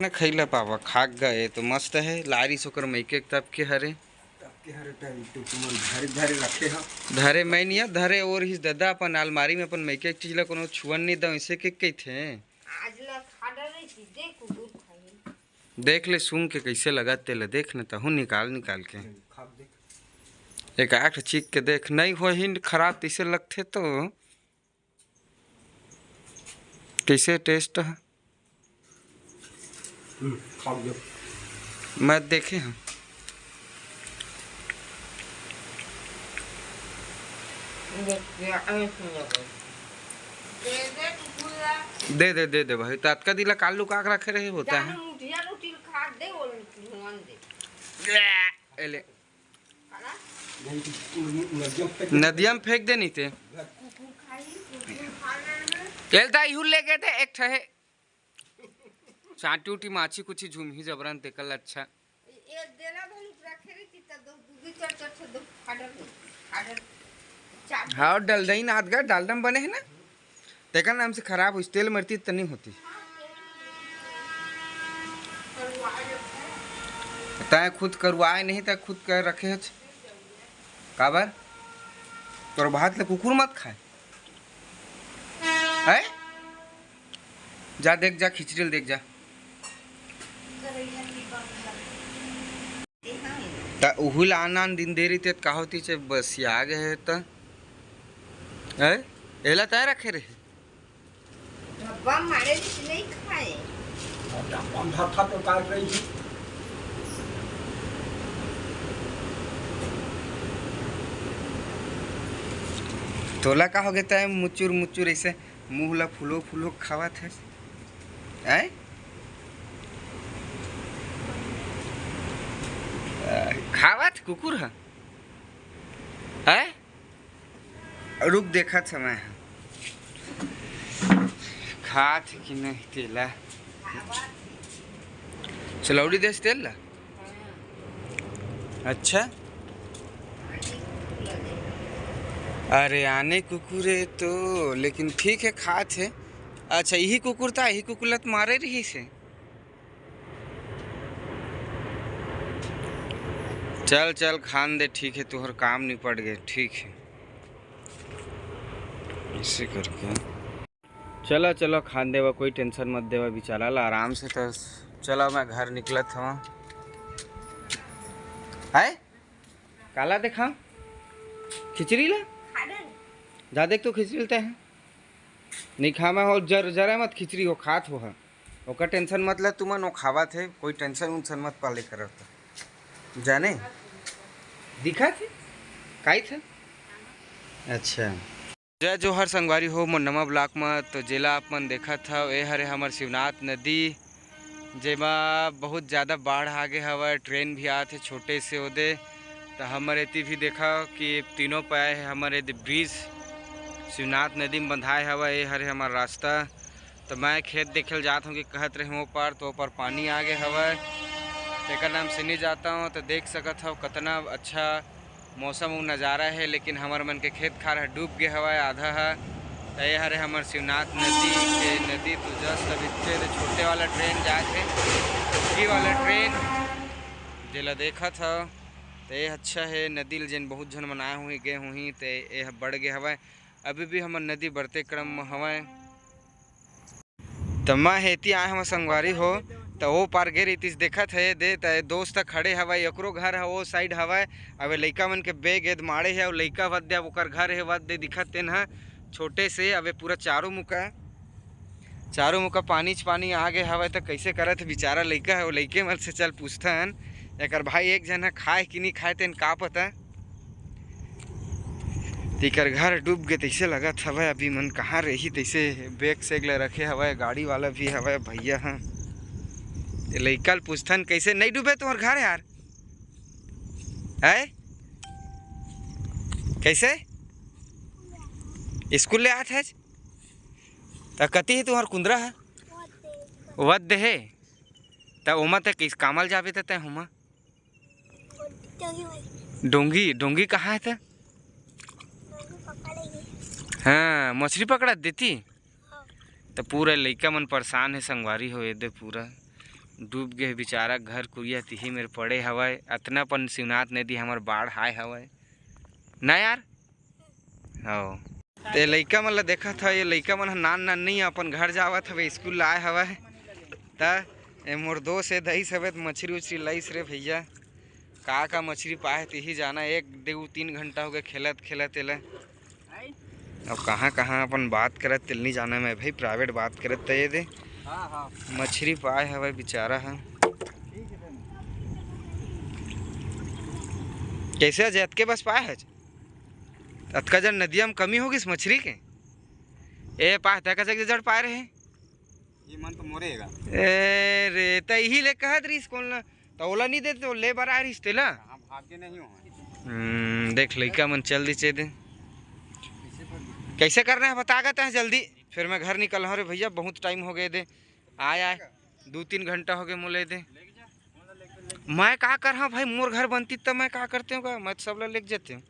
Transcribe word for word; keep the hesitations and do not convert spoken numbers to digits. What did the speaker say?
ना खइला पावा, खाक गए तो मस्त हे। लारिस ओकर मइके तब के हरे। तब के हरे त टुकु मन धरे धरे रखे ह। धरे मैं निया, धरे और हिस ददा अपन अलमारी में अपन मइके एक चीज ला कोनो छुअन नहीं दो, इसे के कहिथे। आज ला खा डरे थी, देख कुकुर खाई। देख ले सूंघ के कइसे लगत तेला, देख न तहूँ निकाल निकाल के। खाक देख। एक आठ चीख के देख, नहीं होही खराब तइसे लगथे तो। कइसे टेस्ट ह? हम्म, खाओ जो। मैं देखे हूँ। दे दे, दे दे भाई, तातका दिला काल लुका के रखे रहे होता है। मुठिया रोटी खा दे, वो नुकसान दे। एले। नदिया में फेंक दे नहीं ते। एल दा इहू ले गए थे एक ठहे। चाटी उटी माछी कुछ झूमही जबरन तेकल अच्छा। हाँ, और डलडई नादगा डालडम बने है ना। तेकर नाम से खराब होइस, तेल मरती त नहीं होती। तैं खुद करवाए नहीं, तैं खुद कर रखे हच। काबर? तोर भात ले कुकुर मत खाए। हैं? जा देख जा, खिचड़ी ल देख जा। त उहू ला आन आन दिन दे रही ते, का होती चे बसिया गे हे त। हैं? एला तय रखे रहे। डब्बा मारे जी नहीं खाए। डब्बा में धरथा तो काट रही थी। तोला का हो गया तय मुचुर मुचुर ऐसे मुंह ला फुलो फुलो खावत है? हैं? खावत कुकुर ह? हैं? रुक, देखत समय खात कि नहीं तेला। चलौड़ी देस तेल ला। अच्छा। अरे आने कुकुर है तो, लेकिन ठीक है, खात है। अच्छा, यही कुकुर था, यही कुकुर ला तो मारे रही से। चल चल खान दे, ठीक है, तुहर काम निपट गए, ठीक है। ऐसे करके चला चला खान देवा, कोई टेंशन मत देवा बेचारा ला, आराम से। तो चला मैं घर निकलत हवा। है काला देखा खिचड़ी ला। जा देख तो खिचड़ी लेते हैं। नहीं खा मैं हो जर जरा मत खिचड़ी हो खात हो है। ओकर टेंशन मत ले तुमन, वो खावत है, कोई टेंशन उंशन मत पाले करत। जाने दिखा थे काई थे। अच्छा। जय जोहर संगवारी हो मोर नवा ब्लॉग म। तो जेला आप मन देखत हव, ए हरे हमर शिवनाथ नदी, जेमा बहुत ज़्यादा बाढ़ आगे हवय। ट्रेन भी आत हे छोटे से ओदे, त हमर एती भी देखा कि तीनों पाए हे हमर एदे ब्रिज शिवनाथ नदी म बंधाए हवय। ए हरे हमर रास्ता। त मैं खेत देखे ल जात हूँ कि कहत रहे ओ पार, तो ओ पार पानी आगे हवय, तेकर नाम से नहीं जाता हूँ। तो देख सकत हव कतना अच्छा मौसम अउ नज़ारा हे, लेकिन हमर मन के खेत खार ह डूब गे हवय आधा ह। त ये हरे हमर शिवनाथ नदी के नदी, तो just अभी ते छोटे वाला ट्रेन जात हे, छोटकी वाला ट्रेन जेला देखत हव। त ये अच्छा हे नदी ल, जेन बहुत झन मन आए हुई, गए हुई, त ये ह बढ़ गे हवय। अभी भी हमर नदी बढ़ते क्रम म हवय। त मैं हेती आए हवं संगवारी हो, त ओ पार गे रहितिस, देखत हे दे, त दोस्त खड़े हवय, एकरो घर ह ओ साइड हवय। अबे लइका मन के बैग एद माड़े हे, अउ लइका वद दे, अब ओकर घर हे वद दे, दिखत तेन ह छोटे से। अबे पूरा चारों मुका, चारों मुका पानी च पानी आ गे हवय, त कइसे करत हे बेचारा लइका ह। ओ लइके मन से चल पूछथन, एकर भाई एक झन ह खाए कि नहीं खाए, तेन का पता। तेकर घर डूब गे तइसे लगत हवय। अभी मन कहाँ रही तइसे बैग सैग ल रखे हवय, गाड़ी वाला भी हवय भैया ह। ए लइका ल पूछथन कइसे नहीं डूबे तुंहर घर यार? है कइसे स्कूल ले आत हच? त कति हे तुंहर कुंदरा ह? वद हे। त ओमा त किस कामल जाबे त तै होमा? डोंगी, डोंगी कहाँ हे त? हाँ, मछली पकड़ा देती। त पूरा लइका मन परेशान हे संगवारी हो, एदे पूरा डूब गे बेचारा, घर कुरिया तिही मेर पड़े हवय। अतना पन सिवनाथ नदी हमर बाढ़ आए हवय ना यार। हो, ते लइका मन ला देखत ह, ये लइका मन ह नान नान नहीं, अपन घर जावत हवे, स्कूल ला आए हवय। त ए मोर दोस्त ए दईस हवे, त मछरी उछरी लईस रे भैया। का का मछरी पाए तिही जाना, एक दू तीन घंटा हो गए खेलत खेलत एला। अब कहाँ कहाँ अपन बात करत तेल नहीं जाना मैं भाई, प्राइवेट बात करत त ये दे। हाँ, हाँ। मछरी पाए हवय बेचारा ह। ठीक है, सर। कैसे आज अतके बस पाए हच? अतका जन नदिया में कमी होगिस मछरी के? ए पाए, तै कचक जड़ पाए रहे? ये मन तो मोरे हेगा। ए रे, त इही ले कहत रहिस कोन ला, त ओला नहीं देते, तो ले बर आ रहिस तेला। हाँ, भाग्य नहीं हो। हम्म, देख लइका मन चल दी चेदे। कैसे करना है बता गा तैं जल्दी, फिर मैं घर निकल हूँ रे भैया, बहुत टाइम हो गए दे। आय आय, दू तीन घंटा हो गए मोले दे। मैं का कर हाँ भाई, मोर घर बनती तब मैं का करते हूँ का? मैं तो सब ला लेके जाते हूँ।